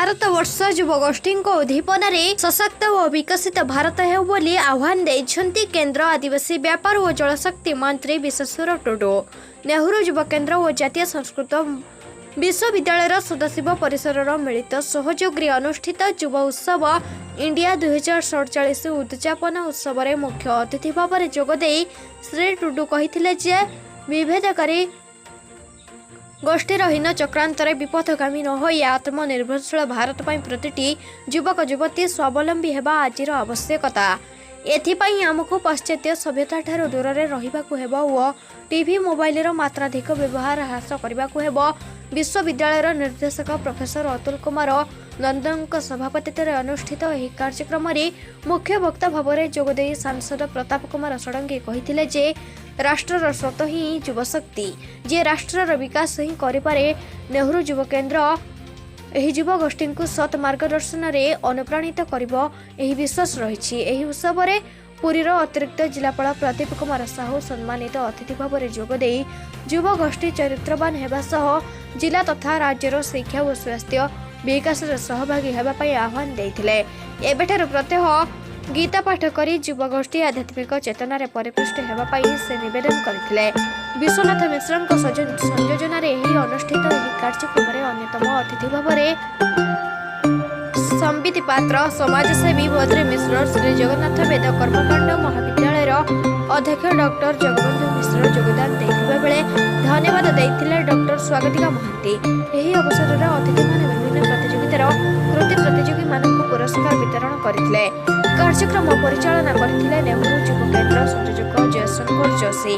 ଭାରତବର୍ଷ ଯୁବଗୋଷ୍ଠୀଙ୍କ ଉଦ୍ଦୀପନାରେ ସଶକ୍ତ ଓ ବିକଶିତ ଭାରତ ହେଉ ବୋଲି ଆହ୍ୱାନ ଦେଇଛନ୍ତି କେନ୍ଦ୍ର ଆଦିବାସୀ ବ୍ୟାପାର ଓ ଜଳଶକ୍ତି ମନ୍ତ୍ରୀ ବିଶ୍ୱେଶ୍ୱର ଟୁଡୁ। ନେହେରୁ ଯୁବ କେନ୍ଦ୍ର ଓ ଜାତୀୟ ସଂସ୍କୃତ ବିଶ୍ୱବିଦ୍ୟାଳୟର ସଦାଶିବ ପରିସରର ମିଳିତ ସହଯୋଗରେ ଅନୁଷ୍ଠିତ ଯୁବ ଉତ୍ସବ ଇଣ୍ଡିଆ 2047 ଉଦଯାପନ ଉତ୍ସବରେ ମୁଖ୍ୟ ଅତିଥି ଭାବରେ ଯୋଗଦେଇ ଶ୍ରୀ ଟୁଡୁ କହିଥିଲେ ଯେ ବିଭେଦକାରୀ ଗୋଷ୍ଠୀର ହୀନ ଚକ୍ରାନ୍ତରେ ବିପଥଗାମୀ ନ ହୋଇ ଆତ୍ମନିର୍ଭରଶୀଳ ଭାରତ ପାଇଁ ପ୍ରତିଟି ଯୁବକ ଯୁବତୀ ସ୍ୱାବଲମ୍ବୀ ହେବା ଆଜିର ଆବଶ୍ୟକତା। ଏଥିପାଇଁ ଆମକୁ ପାଶ୍ଚାତ୍ୟ ସଭ୍ୟତାଠାରୁ ଦୂରରେ ରହିବାକୁ ହେବ ଓ ଟିଭି, ମୋବାଇଲର ମାତ୍ରାଧିକ ବ୍ୟବହାର ହ୍ରାସ କରିବାକୁ ହେବ। ବିଶ୍ୱବିଦ୍ୟାଳୟର ନିର୍ଦ୍ଦେଶକ ପ୍ରଫେସର ଅତୁଲ କୁମାର ନନ୍ଦଙ୍କ ସଭାପତିତ୍ୱରେ ଅନୁଷ୍ଠିତ ଏହି କାର୍ଯ୍ୟକ୍ରମରେ ମୁଖ୍ୟ ବକ୍ତା ଭାବରେ ଯୋଗଦେଇ ସାଂସଦ ପ୍ରତାପ କୁମାର ଷଡ଼ଙ୍ଗୀ କହିଥିଲେ ଯେ ରାଷ୍ଟ୍ରର ସ୍ରୋତ ହିଁ ଯୁବଶକ୍ତି, ଯିଏ ରାଷ୍ଟ୍ରର ବିକାଶ ହିଁ କରିପାରେ। ନେହେରୁ ଯୁବ କେନ୍ଦ୍ର ଏହି ଯୁବଗୋଷ୍ଠୀଙ୍କୁ ସତ୍ ମାର୍ଗଦର୍ଶନରେ ଅନୁପ୍ରାଣିତ କରିବ, ଏହି ବିଶ୍ୱାସ ରହିଛି। ଏହି ଉତ୍ସବରେ ପୁରୀର ଅତିରିକ୍ତ ଜିଲ୍ଲାପାଳ ପ୍ରଦୀପ କୁମାର ସାହୁ ସମ୍ମାନିତ ଅତିଥି ଭାବରେ ଯୋଗଦେଇ ଯୁବଗୋଷ୍ଠୀ ଚରିତ୍ରବାନ ହେବା ସହ ଜିଲ୍ଲା ତଥା ରାଜ୍ୟର ଶିକ୍ଷା ଓ ସ୍ୱାସ୍ଥ୍ୟ ବିକାଶରେ ସହଭାଗୀ ହେବା ପାଇଁ ଆହ୍ୱାନ ଦେଇଥିଲେ। ଏବେଠାରୁ ପ୍ରତ୍ୟହ ଗୀତା ପାଠ କରି ଯୁବଗୋଷ୍ଠୀ ଆଧ୍ୟାତ୍ମିକ ଚେତନାରେ ପରିପୁଷ୍ଟ ହେବା ପାଇଁ ସେ ନିବେଦନ କରିଥିଲେ। ବିଶ୍ୱନାଥ ମିଶ୍ରଙ୍କ ସଂଯୋଜନାରେ ଏହି ଅନୁଷ୍ଠିତ ଏହି କାର୍ଯ୍ୟକ୍ରମରେ ଅନ୍ୟତମ ଅତିଥି ଭାବରେ ସମ୍ବିତ ପାତ୍ର, ସମାଜସେବୀ ବଦ୍ରି ମିଶ୍ର, ଶ୍ରୀ ଜଗନ୍ନାଥ ବେଦ କର୍ମକାଣ୍ଡ ମହାବିଦ୍ୟାଳୟର ଅଧ୍ୟକ୍ଷ ଡକ୍ଟର ଜଗବନ୍ଧୁ ମିଶ୍ର ଯୋଗଦାନ ଦେଇଥିବା ବେଳେ ଧନ୍ୟବାଦ ଦେଇଥିଲେ ଡକ୍ଟର ସ୍ୱାଗତିକା ମହାନ୍ତି। ଏହି ଅବସରରେ ଅତିଥିମାନେ ବିଭିନ୍ନ ପ୍ରତିଯୋଗିତାର କୃତି ପ୍ରତିଯୋଗୀମାନଙ୍କୁ ପୁରସ୍କାର ବିତରଣ କରିଥିଲେ। କାର୍ଯ୍ୟକ୍ରମ ପରିଚାଳନା କରିଥିଲେ ନେହେରୁ ଯୁବ କେନ୍ଦ୍ର ସଂଯୋଜକ ଜୟଶଙ୍କର ଯୋଶୀ।